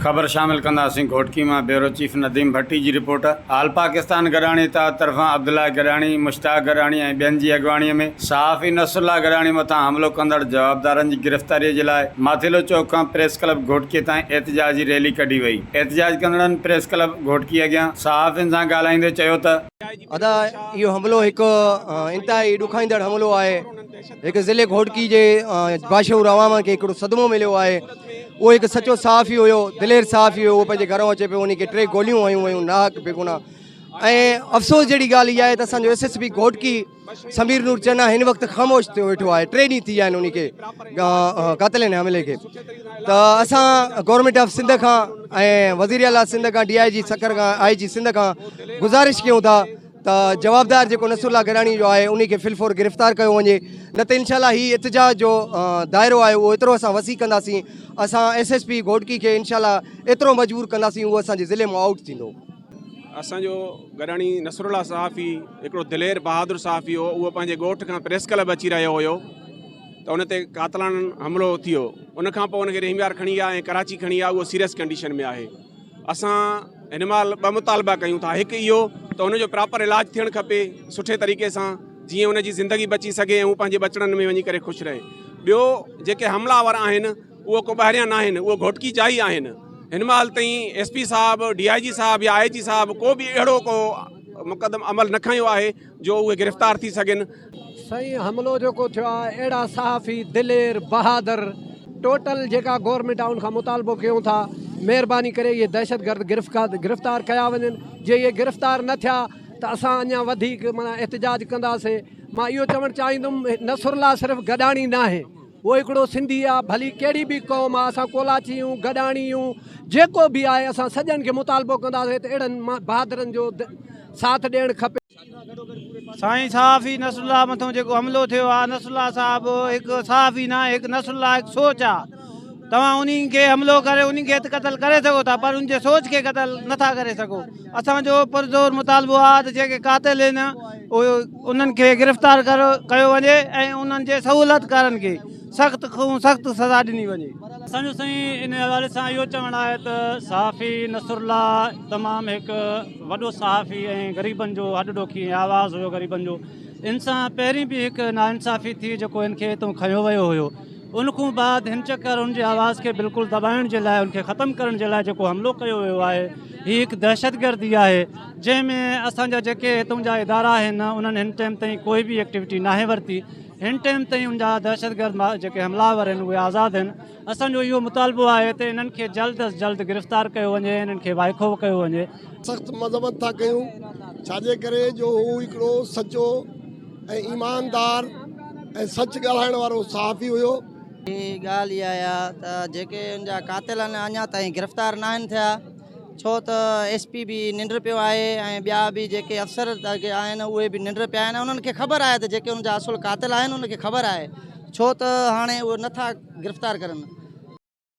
خبر شامل ڪنداسين گهوٽڪي مان بيورو چيف نديم ڀٽي جي رپورٽ، آل پاڪستان گڏاڻي اتحاد طرفان عبدالله گڏاڻي، مشتاق گڏاڻي ۽ ٻين جي اڳواڻي ۾ صحافي نصرالله گڏاڻي مٿان حملو ڪندڙ جوابدارن جي گرفتاري جي لاء ماٿيلو چوڪ کان پريس ڪلب گهوٽڪي تائين احتجاجي ريلي ڪڍي وئي. احتجاج ڪندڙن پريس ڪلب گهوٽڪي اڳيان صحافين سان ڳالهائيندي چيو ته. ادا اهو حملو هڪ انتهائي ڏکائيندڙ حملو آهي. هڪ ضلعي گهوٽڪي جي باشعور عوام کي هڪڙو صدمو مليو آهي اهو هڪ سچو صحافي هيو دلير صحافي هيو اهو پنهنجي گهران اچي پيو ان کي ٽي گوليون هنيون ويون ناحق بيگناهه ۽ افسوس جهڙي ڳالهه اها آهي ته اسانجو S S P Ghotki Sameer Noor Channa هن وقت خاموش ٿيو ويٺو آهي ٽي ڏينهن ٿي ويا آهن ان کي قاتلن حملي کي ته اسان گورنمينٽ آف سنڌ کان ۽ وزير اعليٰ سنڌ کان ڊي I جي سکر کان آء جي سنڌ کان گذارش ڪيون ٿا ته جوابدار جيڪو نصر الله گڏاڻي جو آهي انهي کي في الفور گرفتار ڪيو وڃي نه ته انشاء الله هي احتجاج جو دائرو آهي اهو ايترو اسان وسيع ڪنداسين اسان ايس ايس پي گهوٽڪي کي انشاء الله ايترو مجبور ڪنداسين اهو اسان جي ضلعي مان آئوٽ ٿيندو. اسان جو گڏاڻي نصر الله صحافي هڪڙو دلير بهادر صحافي هو اهو پنهنجي ڳوٺ کان پريس ڪلب اچي رهيو هيو ته ان تي قاتلاڻن حملو ٿيو ان کان پوء ان کي رحيم يار کڻي ويا ۽ ڪراچي کڻي ويا اهو سيريس ڪنڊيشن ۾ آهي اسان هن مهل ٻه مطالبا ڪيون ٿا هڪ اهو ته ان جو پراپر علاج ٿيڻ کپي سٺي طريقي سان جيئن ان جي زندگي بچي سگهي ۽ هو پنهنجي ٻچڙن ۾ وڃي ڪري خوش رهي ٻيو جيڪي حمله آور آهن اهو ڪو ٻاهريان ناهن اهو گهوٽڪي جا ئي آهن هن مهل تائين ايس پي صاحب ڊي I جي صاحب يا آء جي صاحب ڪو به اهڙو ڪو مقدم عمل نه کنيو آهي جو اهي گرفتار ٿي سگهن. سائين حملو جيڪو ٿيو آ اهڙا صحافي دلير بهادر ٽوٽل جيڪا گورنمينٽ آ ان کان مطالبو ڪيون ٿا مهرباني ڪري اهي دهشتگرد گرفتار ڪيا وڃن جي اهي گرفتار نه ٿيا ته اسان اڃا وڌيڪ معنيٰ احتجاج ڪنداسين مان اهو چوڻ چاهيندم نصرالله صرف گڏاڻي ناهي اهو هڪڙو سنڌي آ ڀلي ڪهڙي به قوم آ اسان ڪولاچي آهيون گڏاڻي آهيون جيڪو به آهي اسان سڄن کي مطالبو ڪنداسين ته اهڙن بهادرن جو ساٿ ڏيڻ کپي. سائين صحافي نصر الله مٿون جيڪو حملو ٿيو آ نصر الله صاحب هڪ صحافي ناهي هڪ نصر الله هڪ سوچ آ توهان انهي کي حملو ڪري انهي کي ته قتل ڪري سگهو ٿا پر ان جي سوچ کي قتل نٿا ڪري سگهو اسان جو پرزور مطالبو آ ته جيڪي قاتل آهن اهي انهن کي گرفتار ڪيو وڃي ۽ انهن جي سهولتڪارن کي سخت کان سخت سزا ڏني وڃي. اسان جو سائين ان حوالي سان اهو چوڻ آهي ته صحافي نصرالله تمام هڪ وڏو صحافي ۽ غريبن جو هڏ ڏوکي ۽ آواز هيو غريبن جو ان سان پهرين به هڪ ناانصافي ٿي جيڪو ان کي هتون کنيو ويو هيو ان کان بعد هن چڪر ان جي آواز کي بلڪل دٻائڻ جي لاء ان کي ختم ڪرڻ جي لاء جيڪو حملو ڪيو ويو آهي هي هڪ دهشتگردي آهي جنهن ۾ اسان جا جيڪي هتون جا ادارا آهن انهن هن ٽائيم تائين ڪوئي به ايڪٽيوٽي ناهي ورتي هن ٽائيم تائين ان جا دهشتگرد جيڪي حملا آور آهن اهي آزاد آهن اسان جو اهو مطالبو آهي ته انهن کي جلد از جلد گرفتار ڪيو وڃي انهن کي وائکو ڪيو وڃي. سخت مذمت ٿا ڪيون ڇاجي ڪري جو هو هڪڙو سچو ۽ ايماندار ۽ سچ ڳالهائڻ وارو صحافي هيو. ٻي ڳالهه اها آهي ته جيڪي ان جا قاتل آهن اڃا تائين گرفتار ناهن ٿيا ڇو ته ايس پي به ننڊ پيو آهي ۽ ٻيا به جيڪي افسر آهن اهي به ننڊ پيا آهن انهن کي خبر آهي ته جيڪي ان جا اصل قاتل آهن انهن کي خبر آهي ڇو ته هاڻي اهي نٿا گرفتار ڪرن.